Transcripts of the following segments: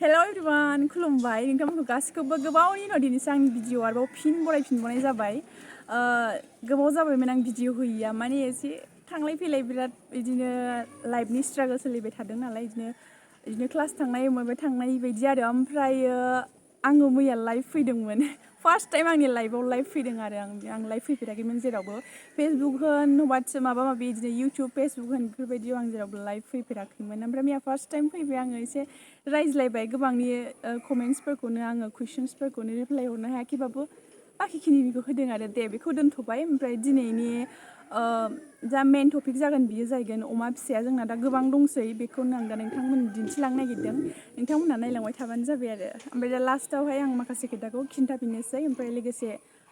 Hello everyone, kulumby. नोंथांमोनखौ गासिखौबो गोबावनि उनाव दिनैसो आंनि भिडिअ आरोबाव बरायफिनबावनाय जाबाय। गोबाव जाबायमोन आं भिडिअ होयिया माने एसे थांलाय फैलाय बिराद बिदिनो लाइफनि स्ट्रागल सोलिबाय थादों नालाय बिदिनो क्लास थांनाय माबा थांनाय बायदि आरो ओमफ्रायो आङो मैया लाइभ फैदोंमोन। फार्स्ट टाइम आंनि लाइभआव लाइभ फैदों आरो आं लाइभ फैफेराखैमोन जेरावबो फेसबुक होन वाट्सएप माबा माबि बिदिनो इउटुब फेसबुक होन बेफोरबायदियाव आं जेरावबो लाइभ फैफेराखैमोन ओमफ्राय मैया फार्स्ट टाइम फैबाय आङो एसे रायज्लायबाय गोबांनि कमेन्ट्सफोरखौनो आङो कुइसन्सफोरखौनो रिप्लाय हरनो हायाखैबाबो बाखिखिनिखौ होदों आरो दे बेखौ दोनथ'बाय ओमफ्राय दिनैनि जा मेन टपिक जागोन बियो जाहैगोन अमा फिसाया जोंना दा गोबां दंसै बेखौनो आं दा नोंथांमोननो दिन्थिलांनो नागिरदों नोंथांमोनहा नायलांबाय थाबानो जाबाय आरो ओमफ्राय दा लास्टावहाय आं माखासे खोथाखौ खिन्थाफिननोसै ओमफ्राय लोगोसे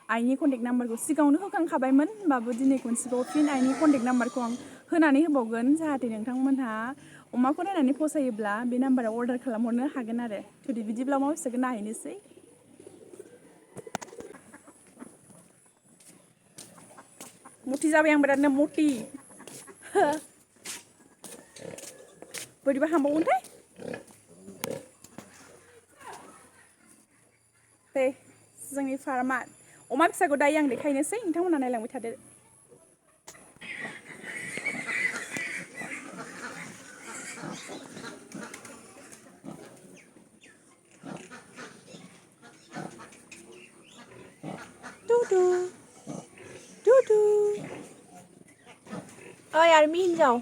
आइनि कन्टेक्ट नाम्बारखौ सिगाङावनो होखांखाबायमोन होमबाबो दिनै खनसेबाव फिन आइनि कन्टेक्ट नाम्बारखौ आं होनानै होबावगोन जाहाथे नोंथांमोनहा अमाखौ नायनानै फसायोब्ला बे नाम्बाराव अर्डार खालामहरनो हागोन आरो थुदि बिदिब्ला अमा फिसाखौ नायहैनोसै। मथि जाबाय आं बिरादनो मथि बोरैबा हांबावगोनथाय दे जोंनि फार्मा अमा फिसाखौ दायो आं देखायनोसै नोंथांमोनहा नायलांबाय थादो। दुदु दुदु ओइ आर्मि हिन्जाव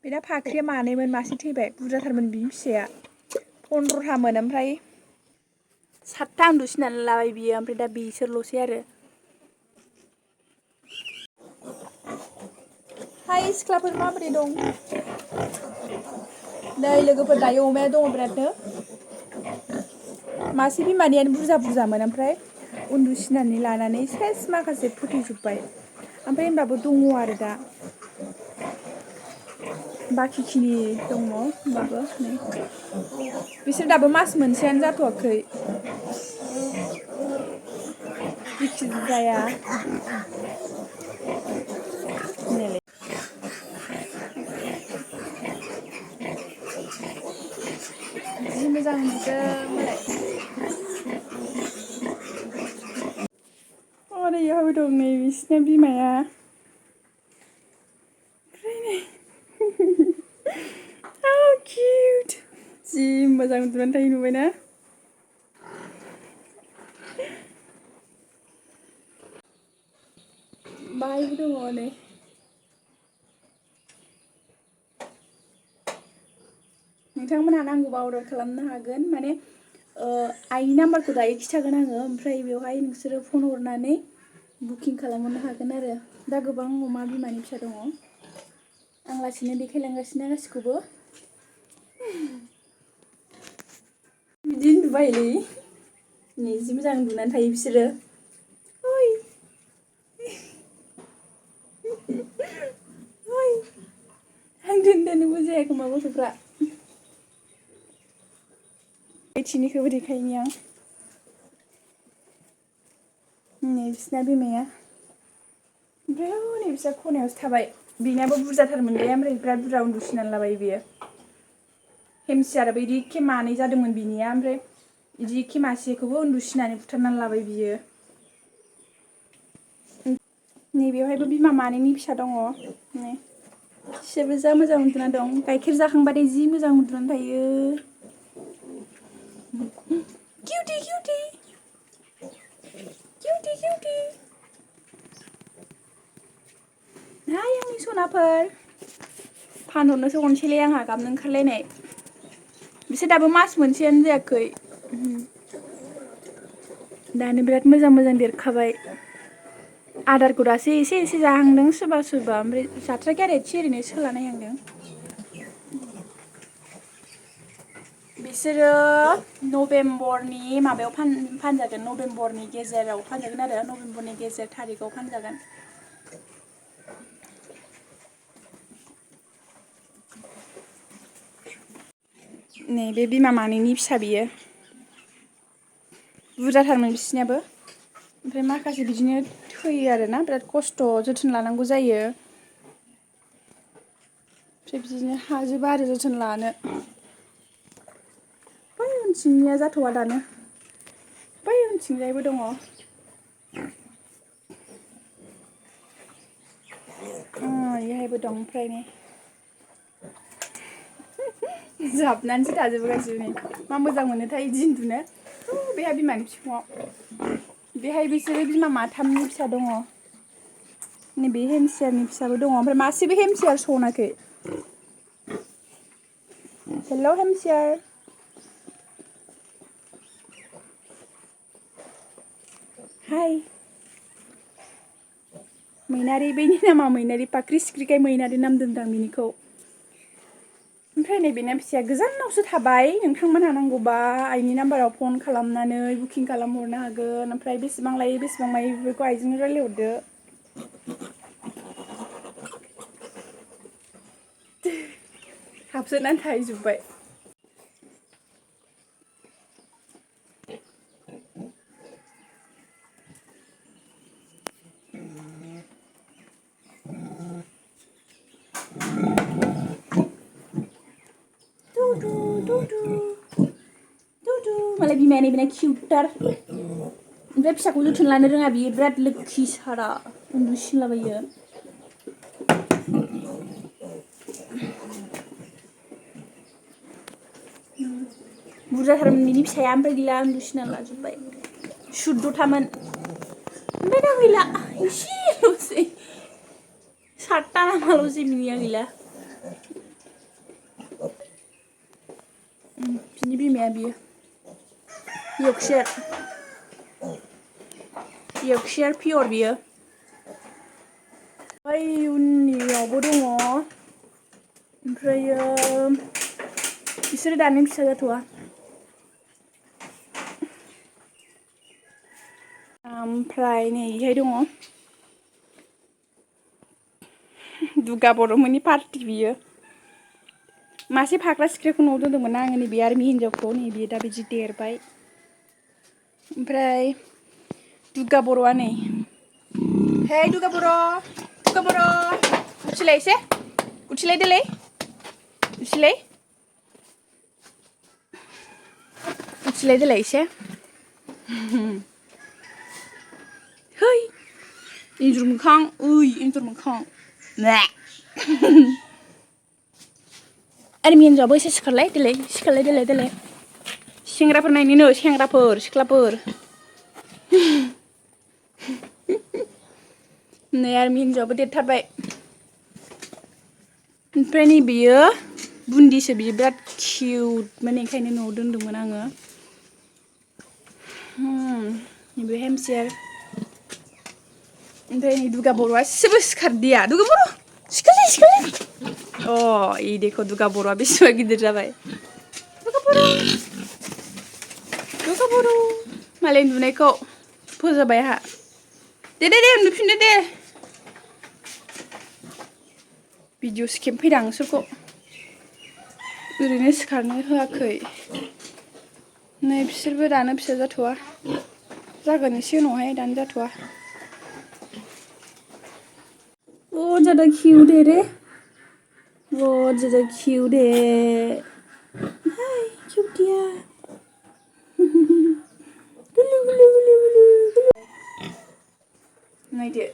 बेना फाख्रिया मानैमोन मासे थैबाय बुरजाथारमोन बिनि फिसाया 15थामोन ओमफ्राय 7था उन्दुसिनानै लाबाय बियो ओमफ्राय दा बिसोरल'सै आरो। हाय सिख्लाफोर माबोरै दं? नै लोगोफोर दायो अमाया दङ बिरादनो मासे बिमानियानो बुरजामोन ओमफ्राय उन्दुसिनानै लानानै सेस माखासे फोथैजोब्बाय ओमफ्राय होनबाबो दङ आरो दा बाखिखिनि दङ होमबाबो नै बिसोर दाबो मास मोनसेयानो जाथ'वाखै जिखि जाया जि मोजां नुदों मालाय ओरैहायबो दं नै बिसिना बिमाया How cute जि मोजां उन्दुनानै थायो नुबायना बाहायबो दङ नै नोंथांमोनहा नांगौबा अर्डार खालामनो हागोन माने आइनि नाम्बारखौ दायो खिथागोन आङो ओमफ्राय बेवहाय नोंसोरो फन हरनानै बुकिं खालामहरनो हागोन आरो दा गोबां अमा बिमानि फिसा दङ आं लासैनो देखायलांगासिनो गासिखौबो बिदि उन्दुबायलै नै जि मोजां उन्दुनानै थायो बिसोरो ओइ ओइ आं दोननोबो जाया खोमा गथ'फ्रा एथिनिखौबो देखायनि आं नै बिसिना बिमाया ओमफ्राय नै बिस्रा खनायावसो थाबाय बेनाबो बुरजाथारमोनलै ओमफ्राय बिराद बुरजा उन्दुसिनानै लाबाय बियो हेमसियाराबो बिदि एखे मानै जादोंमोन बिनिया ओमफ्राय बिदि एखे मासेखौबो उन्दुसिनानै बुथारनानै लाबाय बियो नैबेवहायबो बिमा मानैनि फिसा दङ नै बिसोरबो जा मोजां उन्दुना दं गाइखेर जाखांबाथाय जि मोजां उन्दुनानै थायो किउटि किउटि किउटि किउटि हाय आंनि सनाफोर फानहरनोसो हरनोसैलै आंहा गाबनो ओंखारलायनाय बिसोर दाबो मास मोनसेयानो जायाखै दानो बिराद मोजां देरखाबाय आदारखौ दासो एसे जाहांदों सोरबा ओमफ्राय जाथ्राखै आरो एसे ओरैनो सोलानायहांदों बिसोरो नभेम्बरनि माबायाव फानजागोन नभेम्बरनि गेजेराव फानजागोन आरो नभेम्बरनि गेजेर थारिखआव फानजागोन नै बे बिमा मानैनि फिसा बियो बुरजाथारमोन बिसिनियाबो ओमफ्राय माखासे बिदिनो थैयो आरोना बिराद खस्थ' जोथोन लानांगौ जायो ओमफ्राय बिदिनो हाजोबा आरो जोथोन लानो बै उनथिंनिया जाथ'वा दानो बै उनथिंजायबो दङ बेहायबो दं ओमफ्राय नै जाबनानैसो थाजोबोगासिनो नै मा मोजां मोनोथाय इदि उन्दुनो बेहा बिमानि बिखुङाव बेहाय बिसोरो बिमा माथामनि फिसा दङ नैबे हेमसियारनि फिसाबो दङ ओमफ्राय मासेबो हेमसियार सनाखै हेल' हेमसियार हाय मैनारि बेनि नामा मैनारि फाख्रि सिख्रिखाय मैनारि नाम दोनदां बिनिखौ ओमफ्राय नै बेना फिसाया गोजानावसो थाबाय नोंथांमोनहा नांगौबा आइनि नाम्बाराव फन खालामनानै बुकिं खालामहरनो हागोन ओमफ्राय बेसेबां लायो बेसेबां मायो बेफोरखौ आइजों रायलायहरदो हाबसोनानै थाहैजोब्बाय मालाय बिमाया नैबेना किउटार ओमफ्राय फिसाखौ जोथोन लानो रोङा बियो बिराद लोक्षि सारा उन्दुसिनलाबायो बुरजाथारमोन बिनि फिसाया ओमफ्राय गैला उन्दुसिना लाजोब्बाय 14थामोन ओमफ्राय दा गैला एसेल'सै 7ता नामाल'सै बिनिया गैला बिनि बिमाया बियो यर्कशायार पियर बियो ओमफ्राय उननियावबो दङ ओमफ्रायो बिसोरो दानि फिसा जाथ'वा ओमफ्राय नै इहाय दङ दुगा बर'मोननि पार्टि बियो मासे फाख्रा सिख्राखौ न'आव दोनदोंमोन आङो नैबे आर्मि हिन्जावखौ नैबे दा बिदि देरबाय ओमफ्राय दुगा बर'आ नै हे दुगा बर' उथिलाय एसे उथिलाय देलाय उथिलाय देलाय एसे है एन्जर मोखां एन्जर मोखां आर्मि हिन्जावआबो एसे सिखारलाय देलाय सेंग्राफोर नायनोनो सेंग्राफोर सिख्लाफोर नै आर्मि हिन्जावआबो देरथारबाय ओमफ्राय नै बियो बुन्दिसो बियो बिराद किउट माने ओंखायनो न'आव दोनदोंमोन आङो नैबे हेमसियार ओमफ्राय नै दुगा बर'आ एसेबो सिखारदिया दुगा बर' सिखारलाय इ देखो दुगा बर'आ बेसेबां गिदिर जाबाय दुगा बर' मालाय उन्दुनायखौ फोजाबाय आंहा दे उन्दुफिनदो दे भिडिअ स्केप फैदां नोंसोरखौ ओरैनो सिखारनो होआखै नै बिसोरबो दानो फिसा जाथ'वा जागोन एसे उनावहाय दानो जाथ'वा बहुत ज़्यादा क्यूट है रे बहुत ज़्यादा क्यूट है हाय क्यूटिया नायदो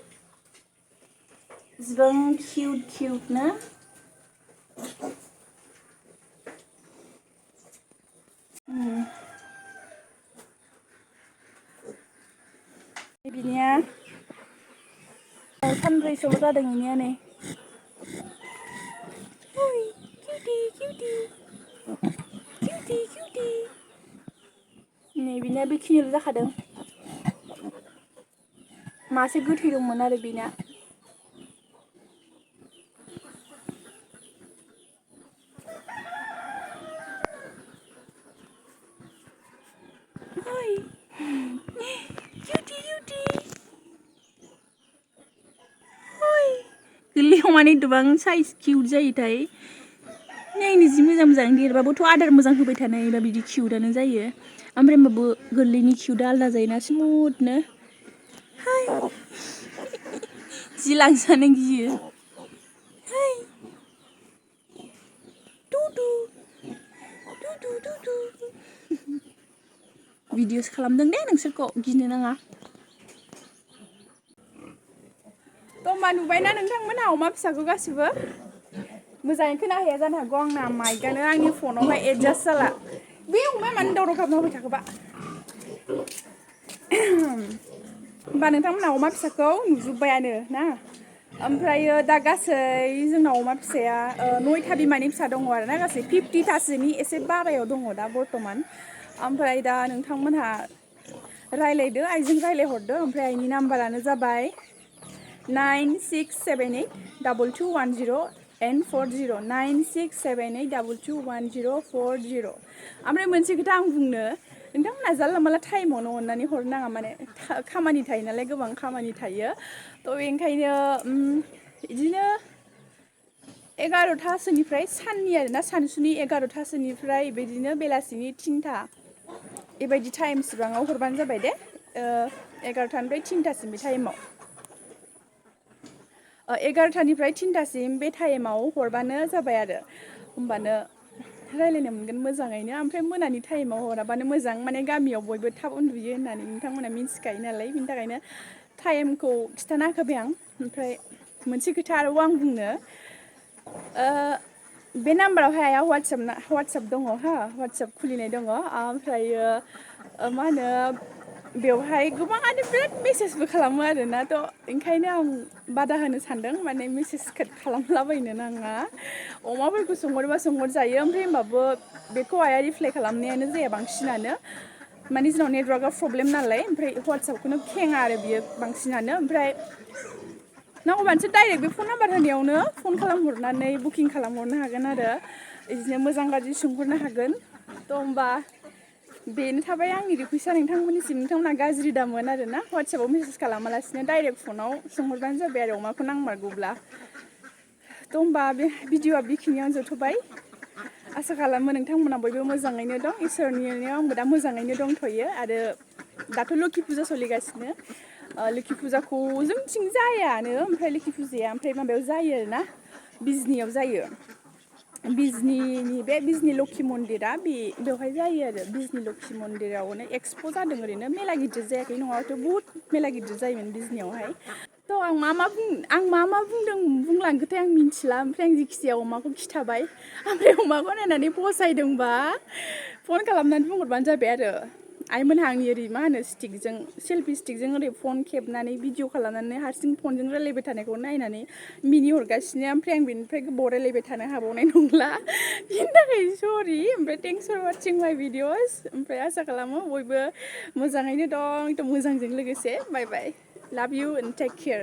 जिबां क्यूट ना बिनिया 3-4 जादों इनिया नै किउटी नै बिनिया बेखिनिल' जाखादों मासे गोथै दंमोन आरो बिना गोरलैयाव माने गोबां साइज किउट जायोथाय नायनो जि मोजां मोजां देरबाबोथ' आदार मोजां होबाय थानायबा बिदि किउटआनो जायो ओमफ्राय होमबाबो गोरलैनि किउटआ आलदा जायोना स्मुथनो हाय जि लांजानो गियो हाय टुटु टुटु टुटु भिडिअस खालामदों दे नोंसोरखौ गिनो नाङा होमबा नुबायना नोंथांमोनहा अमा फिसाखौ गासिबो मोजाङै खोनाहैया जानो हागौ आंना माइकआनो आंनि फनावहाय एडजास्ट जाला बे अमाया मानो दावराव खालामना होबाय थाखोबा होमबा नोंथांमोनहा अमा फिसाखौ नुजोब्बायानो ना ओमफ्रायो दा गासै जोंनाव अमा फिसाया 9था बिमानि फिसा दङ आरो ना गासै 50थासोनि एसे बारायाव दङ दा बर्थमान ओमफ्राय दा नोंथांमोनहा रायलायदो आइजों रायलायहरदो ओमफ्राय आइनि नाम्बारानो जाबाय 9678221040 9678221040 ओमफ्राय मोनसे खोथा आं बुंनो नोंथांमोनहा जानला माला टाइमावनो अननानै हरनो नाङा माने खामानि थायो नालाय गोबां खामानि थायो थ' बेनिखायनो बिदिनो 11थासोनिफ्राय साननि आरोना सानसुनि 11थासोनिफ्राय बिदिनो बेलासिनि 3था बेबायदि टाइमसिबाङाव हरबानो जाबाय दे 11थानिफ्राय 3थासिम बे टाइमाव 11थानिफ्राय 3थासिम बे टाइमाव हरबानो जाबाय आरो होमबानो रायलायनो मोनगोन मोजाङैनो ओमफ्राय मोनानि टाइमाव हराबानो मोजां माने गामियाव बयबो थाब उन्दुयो होननानै नोंथांमोना मिन्थिखायो नालाय बिनि थाखायनो टाइमखौ खिथाना होखाबाय आं ओमफ्राय मोनसे खोथा आरोबाव आं बुंनो बे नाम्बारावहाय आया वाट्सएप दङ हा वाट्सएप खुलिनाय दङ ओमफ्रायो मा होनो बेवहाय गोबाङानो बिराद मेसेजबो खालामो आरोना थ' ओंखायनो आं बादा होनो सानदों माने मेसेज खालामलाबायनो नाङा अमाफोरखौ सोंहरबा सोंहरजायो ओमफ्राय होमबाबो बेखौ आया रिप्लाइ खालामनायानो जाया बांसिनानो माने जोंनाव नेटवार्कआ प्रब्लेम नालाय ओमफ्राय वाट्सएपखौनो खेङा आरो बियो बांसिनानो ओमफ्राय नांगौबा नोंसोर डाइरेक्ट बे फन नाम्बार होनायावनो फन खालामहरनानै बुकिं खालामहरनो हागोन आरो बिदिनो मोजां गाज्रि सोंहरनो हागोन थ' होमबा बेनो थाबाय आंनि रिकुवेस्टआ नोंथांमोननिसिम नोंथांमोना गाज्रि दामोन आरो ना वाट्सएपआव मेसेज खालामालासिनो डाइरेक्ट फनाव सोंहरबानो जाबाय आरो अमाखौ नांमारगौब्ला थ' होमबा बे भिडिअआ बेखिनियावनो जोबथ'बाय आसा खालामो नोंथांमोना बयबो मोजाङैनो दं इसोरनि अननायाव आंबो दा मोजाङैनो दंथ'यो आरो दाथ' लोखि फुजा सोलिगासिनो लोखि फुजाखौ जोंथिं जायानो ओमफ्राय लोखि फुजाया ओमफ्राय माबायाव जायो आरोना बिजनियाव जायो बिजनि लोखि मन्दिरा बेवहाय जायो आरो बिजनि लोखि मन्दिरावनो एक्सप' जादों ओरैनो मेला गिदिर जायाखै नङाबाथ' बुहुत मेला गिदिर जायोमोन बिजनियावहाय थ' आं मा बुंदों बुंलांखोथाय आं मिन्थिला ओमफ्राय आं जेखिजाया अमाखौ खिथाबाय ओमफ्राय अमाखौ नायनानै फसायदोंबा फन खालामनानै बुंहरबानो जाबाय आरो आइमोनहा आंनि ओरै मा होनो स्टिकजों सेल्फि स्टिकजों ओरै फन खेबनानै भिडिअ खालामनानै हारसिं फनजों रायलायबाय थानायखौ नायनानै मिनिहरगासिनो ओमफ्राय आं बेनिफ्राय गोबाव रायलायबाय थानो हाबावनाय नंला बिनि थाखाय सरि ओमफ्राय थेंक्स फर वाचिं माय भिडिअस ओमफ्राय आसा खालामो बयबो मोजाङैनो दं मोजांजों लोगोसे बाय बाय लाभ इउ एन्ड टेक केयार